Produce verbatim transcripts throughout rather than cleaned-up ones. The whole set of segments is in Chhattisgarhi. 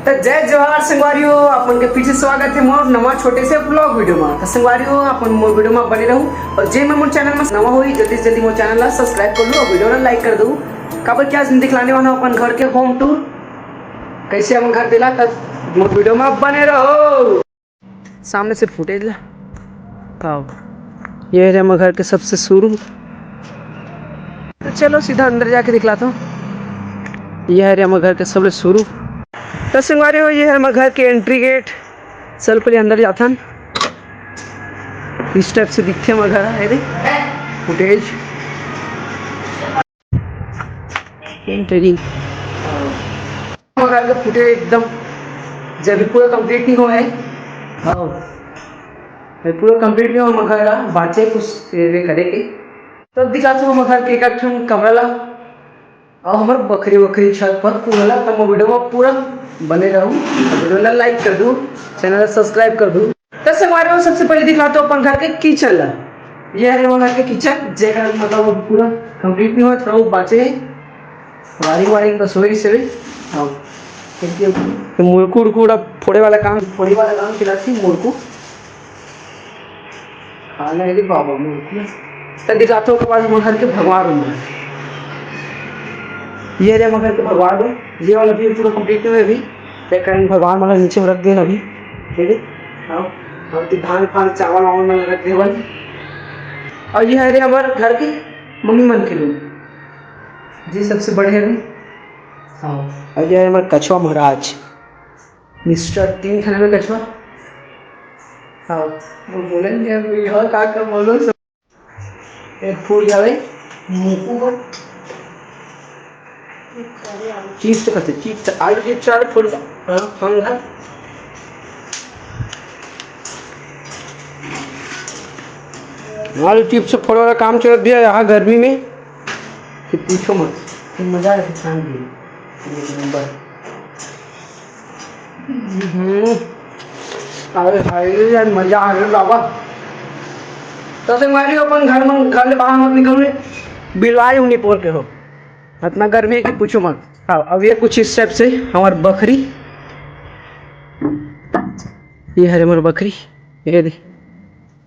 त जय जोहार संगवारी हो, आप मन के फिर से स्वागत है मोर नवा छोटे से vlog video मा। त संगवारी हो, आप मन मोर video मा बने रहू और जे मन मोर channel मा नवा होई, जल्दी से जल्दी मोर channel ला subscribe कर लो और video ला like कर दो। काबर कि आज मैं दिखलाने वाला हूँ अपन घर के home tour, कैसे अपन घर दिला। त मोर video मा बने रहो। सामने से footage ला। आओ, ये हरे हमर घर के सबसे शुरू। तो चलो सीधा अंदर जाके दिखलाता हूँ। ये हरे हमर घर के सबले शुरू। तो संगवारी हो, ये हरे हमर घर के entry gate। चल पहले अंदर जाथन। इस type से दिखथे हमर घर, ये देख, footage। Entering। हमर घर के footage एकदम, जब भी पूरा complete नहीं हुआ है। हाँ, ये पूरा complete नहीं हुआ हमर घर का, बाचे कुछ ये करे के। तब दिखाता हूँ हमर घर के एक ठन कमरा ला, और हमर बखरी वखरी छत पर पूरा ला। तब video में पूरा बने रहू, video ला like कर दू, channel ला subscribe कर दू। त संगवारी हो, सबसे पहले दिखलाता हूँ अपन घर के kitchen ला। ये हरे हमर घर के kitchen, जेकर मतलब अभी पूरा complete नहीं हुआ, थोड़ा बहुत बाचे है। Wiring वायरिंग बस होई से भी। हाँ, क्योंकि मुरकू उरकू उड़ा फोड़े वाला काम, फोड़े वाला काम चलाती मुरकू। खाना है रे बाबा मुरकू। त दिखलाता हूँ ओकर बाद हमर घर के भगवान room है। ये हरे हमर घर के भगवान room, ये वाला भी पूरा complete नहीं हुआ अभी। ते कारण भगवान मन ला नीचे में रख देन अभी। ठीक है, हाँ, हम तो धान फान चावल वावल मन रख देवन। और ये हरे हमर घर के मम्मी मन के room, जे सबसे बड़े हरे। हाँ, और ये हरे हमर कछुआ महाराज, मिस्टर तीन खाना में कछुआ। हाँ, वो बोले नहीं, अभी यहाँ का का बोलो सब। एक फूट जावे, मुकु को। चिप्स तो खाते, चिप्स, आलू चिप्स, आलू फूल का। हाँ, हम खा। आलू चिप्स फोड़े वाला काम चलत भी है यहाँ गर्मी में, कि पूछो मत, कि मजा आए खान भी। एक नंबर। हम्म। अरे हाय रे यार, मजा आ गया बाबा। तो संगवारी हो, अपन घर में, घर ले बाहर मत निकलू, बिलवाए हूँ निपोर के हो। इतना गर्मी है कि पूछो मत। हाँ, अब ये कुछ इस type से हमर बखरी, ये हरे हमर बखरी, ये दे।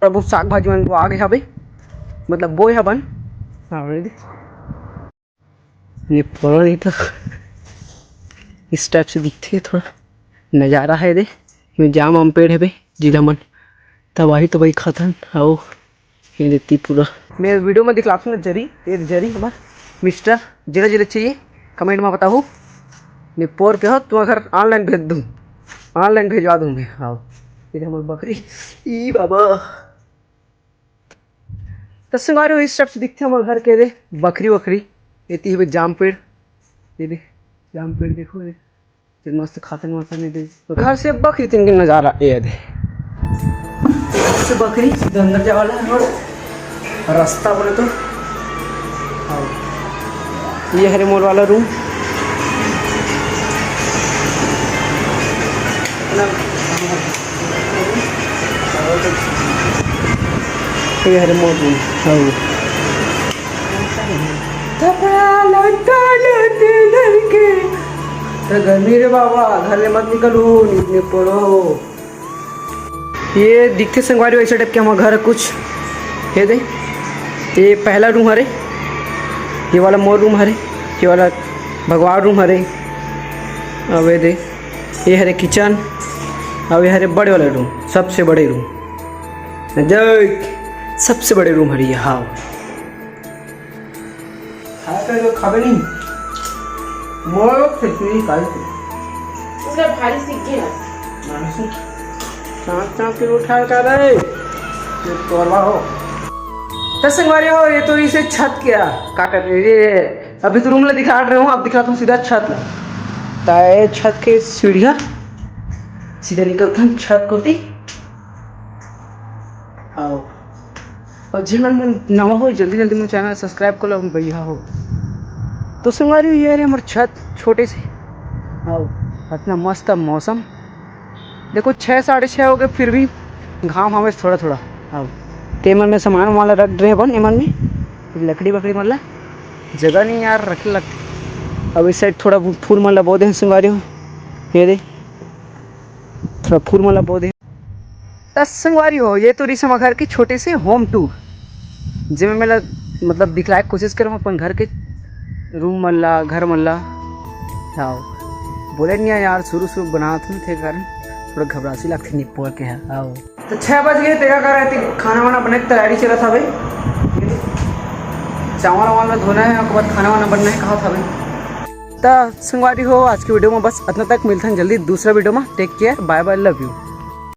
प्रभु साग भाजी मन बोआ गे हवे, मतलब बोए हबन। हाँ, ये दे। ये पड़ा नहीं तो इस type से दिखथे थोड़ा नज़ारा है दे। ये जाम आम पेड़ है बे, जिला मन तबाही तबाही खाथन। आओ, ये देती पूरा। मैं video में दिखलाथूँ ना जरी, ये जरी हमर मिस्टर, जेला जेला चाहिए comment में बताओ। निपोर के हो, तुम घर online भेज दूँ, online भेजवा दूँ मैं। आओ, ये हमर बकरी, ई बाबा। त संगवारी हो, इस type से दिखथे हमर घर के दे बखरी वखरी। एती हवे जाम पेड़, ये दे जाम पेड़ देखो, ये मस्त खातन वातन ये दे। घर से बखरी तीन के नजारा ये दे। घर से बखरी सीधा अंदर जाए वाला है और रास्ता बोले तो, हाँ। ये हरे मोर वाला room। ये हरे मोर room। हाँ। कपड़ा लत्ता लेते लेके। तो गर्मी रे बाबा, घर ले मत निकलू, नींद में पड़ो। ये दिखथे संगवारी, वैसे type के हमर घर कुछ। ये दे, ये पहला room हरे, ये वाला मोर room हरे, ये वाला भगवान room हरे। अब ये दे, ये हरे kitchen, अब ये हरे बड़े वाला room, सबसे बड़े room। जय, सबसे बड़े room हरे ये, हाँ। खाए कर जो खाबे नहीं। मोर खिचड़ी खाई थी। उसका भारी सीख गया। सांस सांस के उठा कर रहे। ये तोरवा हो। तो संगवारी हो, ये तो इसे छत क्या? का कर रहे? ये अभी तो room ला दिखा रहे हो, अब दिखा तुम सीधा छत ला। ताए छत के सीढ़िया। सीधा निकलथन छत कोती। आओ। और जे मन नवा हो, जल्दी जल्दी मोर channel subscribe कर लो, हम भैया हो। तो संगवारी, ये हरे हमर छत छोटे से। आओ, इतना मस्त मौसम। देखो, छः, साढ़े छः हो गए, फिर भी घाम हवे थोड़ा थोड़ा। आओ, ते मन में सामान वामान ला रख रहे बन, एमन में लकड़ी बकड़ी मन ला जगह नहीं यार, रखे लगथे। अब इस side थोड़ा फूल मन ला बो दे संगवारी हो, ये दे। थोड़ा फूल मन ला बो दे। त संगवारी हो, ये तो रिहिस हमर घर के छोटे से होम टूर, जेमे मैं ला मतलब दिखलाए के कोशिश करहूँ अपन घर के रूम मन ला, घर मन ला। आओ, बोले नहीं यार, शुरू शुरू बनात हूँ, तेकर कारण थोड़ा घबरासी लगथे निप्पो के है। आओ, तो छः बज गए, तेकर कारण खाना वाना बने के तैयारी चलत हवे। चावल वावल ला धोना है, ओकर बाद खाना वाना बनना है, कहा था भाई। त संगवारी हो, आज के वीडियो में बस इतना तक। मिलथन जल्दी दूसरा वीडियो में। Take care, bye bye, love you।